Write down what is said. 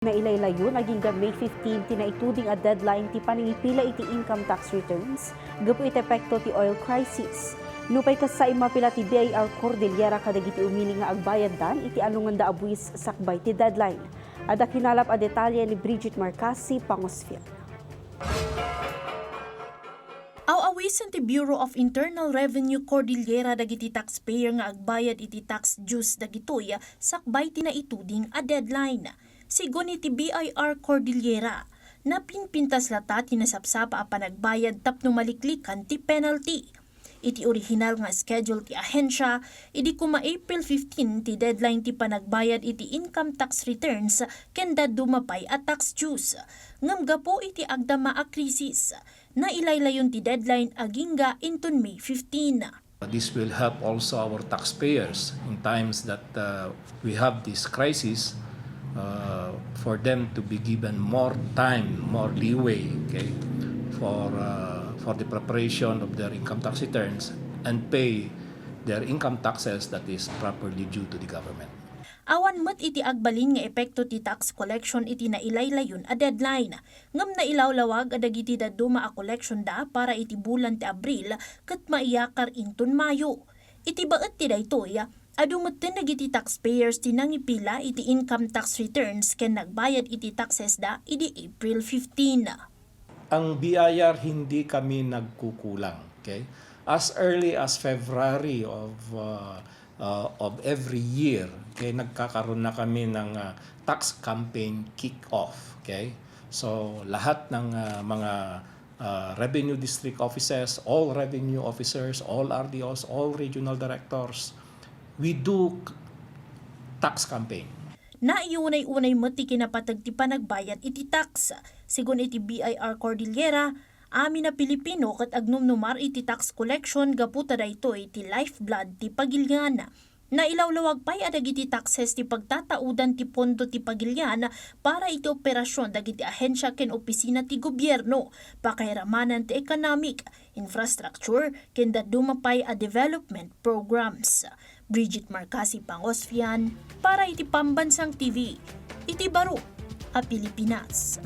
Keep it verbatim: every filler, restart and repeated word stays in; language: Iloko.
Nailaylayon agingga May fifteen ti naituding a deadline ti panangipila iti income tax returns gapu iti epekto ti oil crisis. Nupay kasta, immapila ti B I R Cordillera kadagiti umili nga agbayaddan iti alunganda a buis sakbay ti deadline. Adda kinalap a detalye ni Bridget Marcasi Pangosfian. Aw-awisen ti Bureau of Internal Revenue Cordillera dagiti taxpayer nga agbayad iti tax dues dagitoy sakbay ti naituding a deadline. Sigun iti B I R Cordillera, napinpintas latta ti nasapsapa a panagbayad tapno maliklikan ti penalty. Iti orihinal nga schedule ti ahensya, idi koma April fifteen ti deadline ti panagbayad iti income tax returns ken dadduma pay a tax dues. Ngem gapu iti agdama a krisis, nailaylayon ti deadline agingga inton May fifteen. This will help also our taxpayers in times that, uh, we have this crisis, uh, for them to be given more time, more leeway, okay, for, uh, for the preparation of their income tax returns and pay their income taxes that is properly due to the government. Awan met iti agbalin nga epekto ti tax collection iti nailaylayon a deadline, ngem nailawlawag a dagiti dadduma a collectionda para iti bulan ti Abril ket maiyakar inton Mayo. Iti baet ti daytoy, adu metten dagiti taxpayers ti nangipila iti income tax returns ken nagbayad iti taxesda idi April fifteen. Ang B I R, hindi kami nagkukulang, okay? As early as February of, uh, uh, of every year, okay, nagkakaroon na kami ng, uh, tax campaign kick-off, okay? So, lahat ng, uh, mga, uh, revenue district offices, all revenue officers, all R D Os, all regional directors, we do tax campaign. Naiunay-unay met ti kinapateg ti panagbayad iti tax. Sigun iti B I R Cordillera, amin a Pilipino ket agnumnumar iti tax collection gapu ta daytoy ti lifeblood ti pagilian. Nailawlawag pay a dagiti taxes ti pagtataudan ti pondo ti pagilian para iti operasyon dagiti ahensya ken opisina ti gobierno, pakairamanan ti economic, infrastructure, ken dadduma pay a development programs. Bridget Marcasi Pangosfian para iti Pambansang T V, iti baro a Pilipinas.